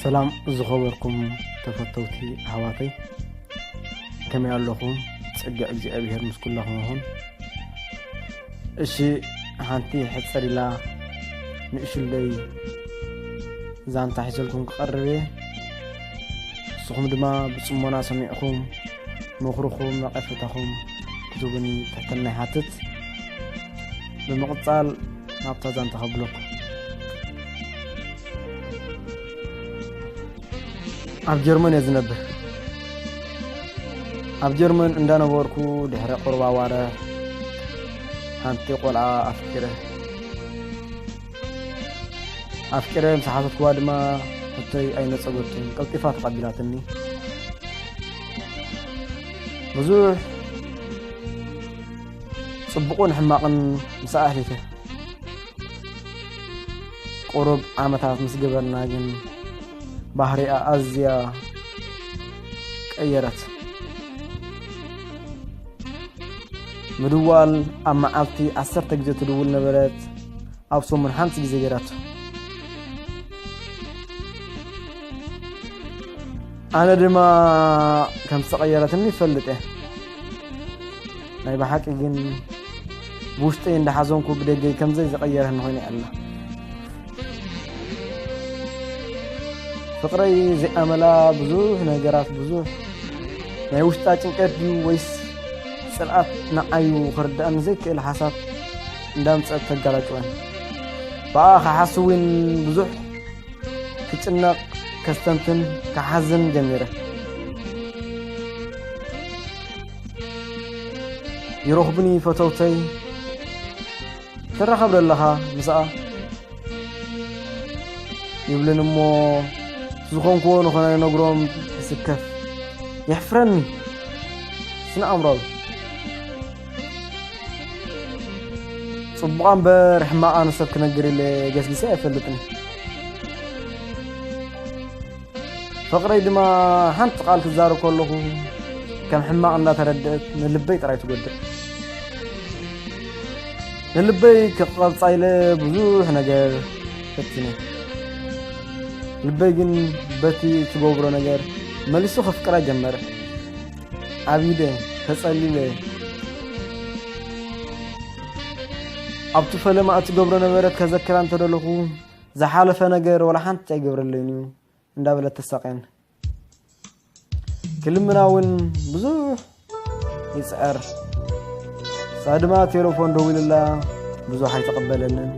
ሰላም ዝኸበርኩም ተፈተውቲ ኣሕዋተይ፣ ከመይ ኣለኹም? ጸጋ እግዚኣብሔር ምስ ኩላኹም ይኹን። እሺ፣ ሓንቲ ሕጽር ኢላ ንእሽለይ ዛንታ ሒዘልኩም ክቐርብ እየ። ንስኹም ድማ ብጽሞና ሰሚዕኹም ምኽርኹም ነቐፈታኹም ክትህቡኒ ትሕትና ይሓትት። ብምቕጻል ናብታ ዛንታ ከብለኩም። ኣብ ጀርመን እየ ዝነብር። ኣብ ጀርመን እንዳነበርኩ ድሕሪ ቁሩብ ኣዋርሕ ሓንቲ ቆልዓ ኣፍቂረ። ኣፍቂረ ምስ ሓተትኩዋ ድማ ሕቶይ ኣይነጸገቱን፣ ቀልጢፋ ተቐቢላትኒ። ብዙሕ ጽቡቕን ሕማቕን ምስኣ ኣሕሊፈ። ቁሩብ ዓመታት ምስ ገበርና ግን ባህሪኣ ኣዝያ ቀየረት። ምድዋል ኣብ መዓልቲ ዓሰርተ ግዜ ትድውል ነበረት፣ ኣብ ሰሙን ሓንቲ ግዜ ገይራቶ። ኣነ ድማ ከም ዝተቐየረትኒ ይፈልጥ እየ። ናይ ብሓቂ ግን ብውሽጠይ እንዳሓዘንኩ ብደገይ ከምዘይ ዝቐየረኒ ኮይነ ኣላ። ፍቕረይ ዘይኣመላ ብዙሕ ነገራት፣ ብዙሕ ናይ ውሽጣ ጭንቀት ድዩ ወይስ ጽልኣት ንዓዩ ክርድኣኒ ዘይክእል ሓሳብ እንዳምጸት ተጋላጭወን። ብኣ ክሓስብ እውን ብዙሕ ክጭነቕ፣ ከስተንትን፣ ክሓዝን ጀሚረ። ይረኽቡኒ ፈተውተይ፣ "ትራኸብ ዶ ኣለኻ ምስኣ?" ይብልን እሞ፣ ዝኾንክዎ ንኾነ ነግሮም ይስከፍ። የሕፍረኒ። ስነ ኣእምሮዊ። ጽቡቓ እምበር ሕማቓ ንሰብ ክነግር ኢለ ገስጊሰ ኣይፈልጥን። ፍቕረይ ድማ ሓንቲ ቃል ክዛረብ ከለኹ ከም ሕማቕ እንዳተረድአት ንልበይ ጥራይ ትጎድእ። ንልበይ ክቐብጻ ኢለ ብዙሕ ነገር ፈቲነ። ልበይ ግን በቲ ትገብሮ ነገር መሊሱ ከፍቅራ ጀመረ። ዓቢደ፣ ተጸሊለ፣ ኣብቲ ፈለማ እትገብሮ ነበረት ከዘክራ እንተደለኹ፣ ዝሓለፈ ነገር ወላ ሓንቲ ኣይገብረለይን እዩ እንዳበለት ተሳቕየኒ። ክልምና እውን ብዙሕ ይጽዕር። ንሳ ድማ ቴሌፎን ደዊሉላ ብዙሕ ኣይተቐበለንን።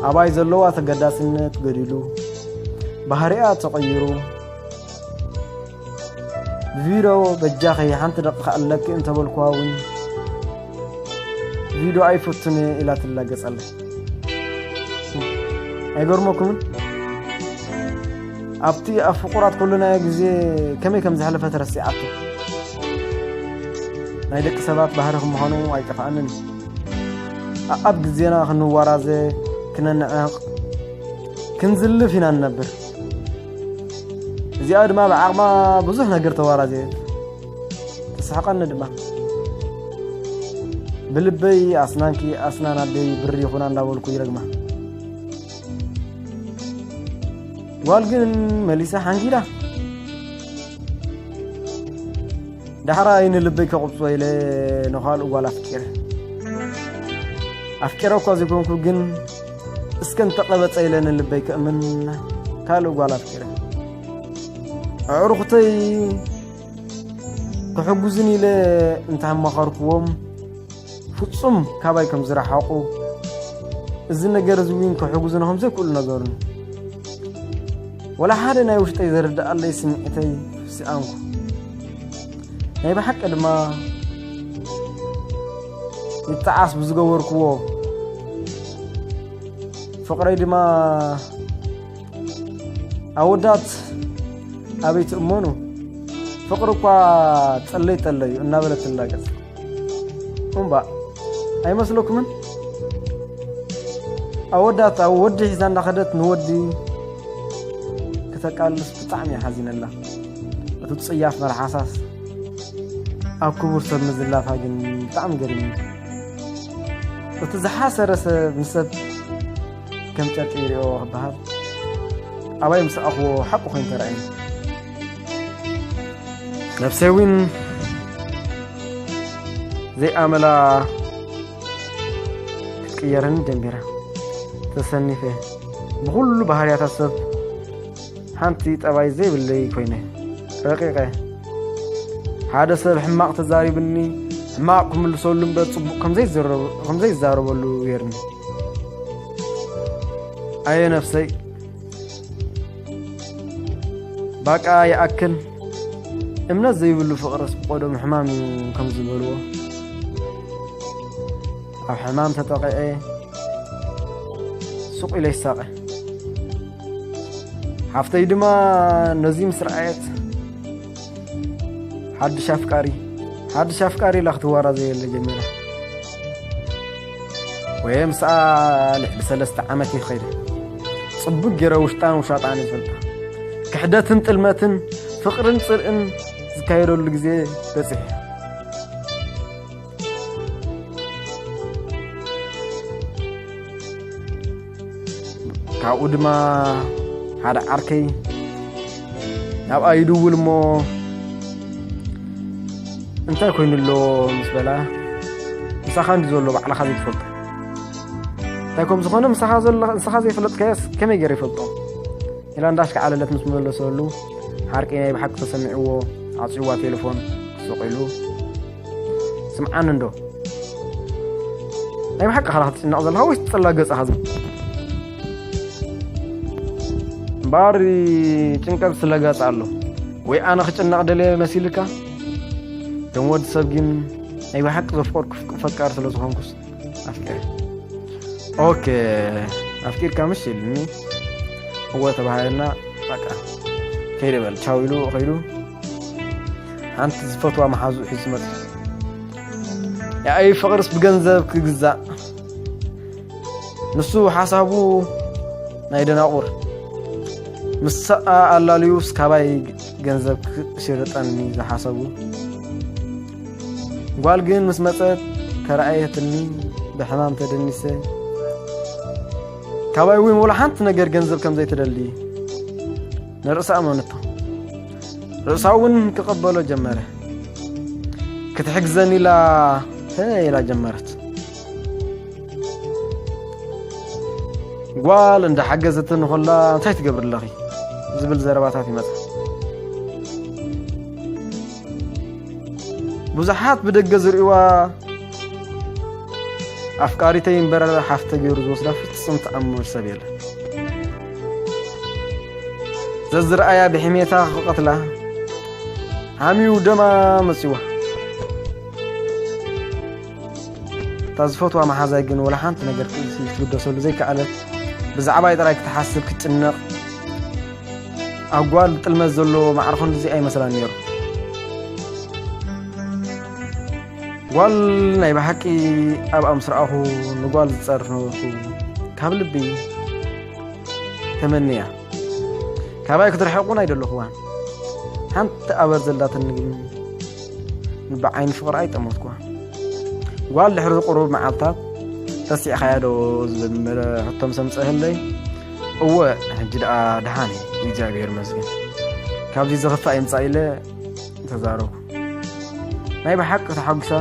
ኣባይ ዘለዋ ተገዳስነት ገዲሉ፣ ባህሪኣ ተቐይሩ። ብቪድዮ በጃኺ ሓንቲ ደቂቕ ኣለኪ እንተበልኩዋ እውን ቪድዮ ኣይፈቱን እየ ኢላ ትላገጸለይ። ኣይገርመኩምን? ኣብቲ ኣብ ፍቑራት ኩሉናዮ ግዜ ከመይ ከም ዘሕለፈት ረሲዓቶ። ናይ ደቂ ሰባት ባህሪ ከም ምዃኑ ኣይጠፍኣንን። ኣኣብ ግዜና ክንዋራዘ፣ ክነንዕቕ፣ ክንዝልፍ ኢና ንነብር። እዚኣ ድማ ብዓቕማ ብዙሕ ነገር ተዋራዘየት። ትስሕቐኒ ድማ። ብልበይ ኣስናንኪ ኣስናን ኣደይ ብሪ ይኹና እንዳበልኩ ይረግማ። ጓል ግን መሊሳ ሓንጊዳ። ዳሕራይ ንልበይ ከቕብጾ ኢለ ንኻልእ ጓል ኣፍቂረ። ኣፍቂረ እኳ ዘይኮንኩ ግን እስከ እንተቐበጸ ኢለ ንልበይ ከእምን ካልእ ጓል ኣፍቂረ። ኣዕሩኽተይ ክሕጉዝን ኢለ እንተኣማኸርኩዎም ፍጹም ካባይ ከም ዝረሓቑ፣ እዚ ነገር እዚ እውን ክሕጉዝኒ ከም ዘይክእሉ ነገሩኒ። ወላ ሓደ ናይ ውሽጠይ ዘርድኣለይ ስምዒተይ ስኣንኩ። ናይ ብሓቂ ድማ ይጠዓስ ብዝገበርክዎ። ፍቕረይ ድማ ኣወዳት ኣበይ ትእመኑ? ፍቕሪ እኳ ጠለይ ጠለዩ እናበለት ትላገጽ። እምባእ፣ ኣይመስለኩምን? ኣወዳት ኣብ ወዲ ሒዛ እንዳኸደት ንወዲ ክተቃልስ ብጣዕሚ እየ ሓዚነላ። እቲ ጽያፍ መልሓሳስ ኣብ ክቡር ሰብ ምዝላፋ ግን ብጣዕሚ ገሪምኒ። እቲ ዝሓሰረ ሰብ ንሰብ ከም ጨርቂ ይሪኦ ክበሃል። ኣባይ ምስ ኣኽዎ ሓቂ ኮይኑ ተራእየኒ። ነፍሰይ እውን ዘይኣመላ ክትቅየረኒ ጀሚራ። ተሰኒፈ። ብኹሉ ባህርያታት ሰብ ሓንቲ ጠባይ ዘይብለይ ኮይነ። ረቂቐ። ሓደ ሰብ ሕማቕ ተዛሪብኒ፣ ሕማቕ ክምልሰሉ እምበር ጽቡቕ ከም ዘይዘረብ-፣ ከም ዘይዛረበሉ ገይርኒ። ኣየ ነፍሰይ፣ ባቃ ይኣክል። እምነት ዘይብሉ ፍቕርስ ብቐደሙ ሕማም እዩ ከም ዝበልዎ፣ ኣብ ሕማም ተጠቒዐ ሱቕ ኢለ ይሳቐ። ሓፍተይ ድማ ነዚ ምስ ረኣየት፣ ሓድሽ ኣፍቃሪ፣ ሓድሽ ኣፍቃሪ ኢላ ክትዋራዘየለ ጀሚራ። ወየ ምስኣ ልዕሊ ሰለስተ ዓመት እዩ ከይደ። ጽቡቅ ገይረ ውሽጣን ውሻጣን ይፈልጣ። ክሕደትን ጥልመትን፣ ፍቅርን ጽልእን ዝካየደሉ ግዜ በጺሑ። ካብኡ ድማ ሓደ ዓርከይ ናብኣ ይድውል እሞ፣ "እንታይ ኮይኑ ኣሎ?" ምስ በላ፣ "ምሳኻ እንዲ ዘሎ ባዕልኻ ዘይትፈልጦ?" "እንታይ ከም ዝኾነ ምሳኻ ዘሎ፣ ንስኻ ዘይፈለጥካዮስ ከመይ ገይረ ይፈልጦ?" ኢላ እንዳሽካዓለለት ምስ መለሰሉ፣ ሓርቂ ናይ ብሓቂ ተሰሚዕዎ፣ ኣጽይዋ ቴሌፎን፣ ስቕ ኢሉ፣ "ስምዓኒ እንዶ፣ ናይ ብሓቂ ኻላ ክትጭነቕ ዘለኻ ወይስ ትጽላገጽ ኢኻ?" እምበኣር ጭንቀት ስለጋጽ ኣሎ። ወይ ኣነ ክጭነቕ ደልየ መሲልካ? ከም ወዲ ሰብ ግን ናይ ብሓቂ ዘፍቀርኩ ፍቅ-፣ ፈቃር ስለ ዝኾንኩስ ኣፍቂረ። ኦኬ፣ ኣፍቂርካ ምሽ ኢልኒ። እወ ተባሃልና፣ በቃ፣ ከይደ በል፣ ቻው ኢሉ ኸይዱ። ሓንቲ ዝፈትዋ መሓዙ ሒዙ መጽ። ያኣይ ፍቕርስ ብገንዘብ ክግዛእ። ንሱ ሓሳቡ ናይ ደናቑር። ምስኣ ኣላልዩስ ካባይ ገንዘብ ክሽርጠኒ ዝሓሰቡ። ጓል ግን ምስ መጸት ተረኣየትኒ ብሕማም ተደኒሰ። ካባይ እውን ወላ ሓንቲ ነገር ገንዘብ ከም ዘይትደሊ ንርእሳ ኣመነቶ። ርእሳ እውን ክቕበሎ ጀመረ። ክትሕግዘኒ ኢላ ተ ኢላ ጀመረት። ጓል እንዳሓገዘትኒ ኮላ እንታይ ትገብሪ ኣለኺ? ዝብል ዘረባታት ይመጻ። ብዙሓት ብደገ ዝርእዋ ኣፍቃሪተይ እምበር ሓፍተ ገይሩ ዝወስዳ ፍጹም ተኣምር ሰብ የለን። ዘዝረኣያ ብሕሜታ ክቐትላ ሓሚዩ ደማ መጺዋ። እታ ዝፈትዋ መሓዛይ ግን ወላ ሓንቲ ነገር ክትግደሰሉ ዘይከኣለት፣ ብዛዕባይ ጥራይ ክትሓስብ ክትጭነቕ፣ ኣብ ጓል ጥልመት ዘሎ ማዕረ ክንድዚ ኣይመስላን ነይሩ። ጓል ናይ ብሓቂ ኣብኣ ምስ ረኣኹ ንጓል ዝጸርፍ ነበርኩ። ካብ ልቢ ተመንያ። ካባይ ክትርሕቕ እውን ኣይደለኹዋን። ሓንቲ ኣበር ዘላትኒ ግን ብዓይኒ ፍቕሪ ኣይጠመትኩዋን። ጓል ድሕሪ ቁሩብ መዓልታት "ረሲዕኻያ ዶ?" ዝብል ሕቶ ምስ ኣምጸአለይ፣ "እወ፣ ሕጂ ደኣ ደሓን እየ፣ እግዚኣብሔር ይመስገን። ካብዚ ዝኽፋእ ይምጻእ" ኢለ ተዛረብኩ። ናይ ብሓቂ ተሓጒሳ፣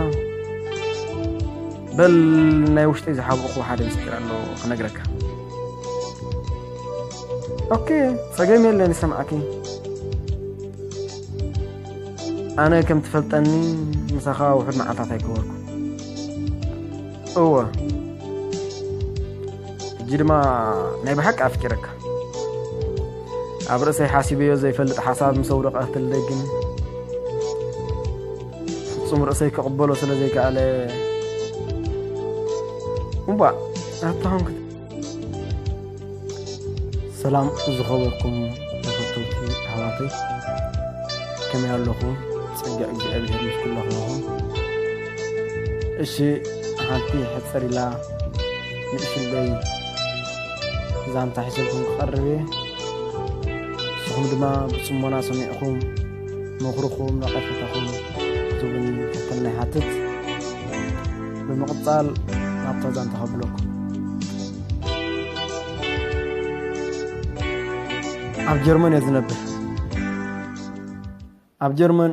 "በል ናይ ውሽጠይ ዝሓበእኩ ሓደ ምስጢር ኣሎ ክነግረካ።" "ኦኬ፣ ጸገም የለን፣ ይሰምዓኪ። ኣነ ከም ትፈልጠኒ ምሳኻ ውሑድ መዓልታት ኣይገበርኩ። እወ፣ ሕጂ ድማ ናይ ብሓቂ ኣፍቂረካ። ኣብ ርእሰይ ሓሲበዮ ዘይፈልጥ ሓሳብ ምስ ኣውደቐትለይ ግን ፍጹም ርእሰይ ክቕበሎ ስለ ዘይከኣለ፣ እምቧእ፣ ኣታ ኾንኩ." ሰላም ዝኸበርኩም ተፈተውቲ ኣሕዋተይ፣ ከመይ ኣለኹም? ጸጋ እግዚኣብሔር ምስ ኩላኹም ይኹን። እሺ፣ ሓንቲ ሕጽር ኢላ ንእሽለይ ዛንታ ሒዘልኩም ክቐርብ እየ። ንስኹም ድማ ብጽሞና ሰሚዕኹም ምኽርኹም ነቐፌታኹም ክትህቡኒ ትሕትና ይሓትት። ብምቕጻል ናብታ ዛንታ ከብለኩም። ኣብ ጀርመን እየ ዝነብር። ኣብ ጀርመን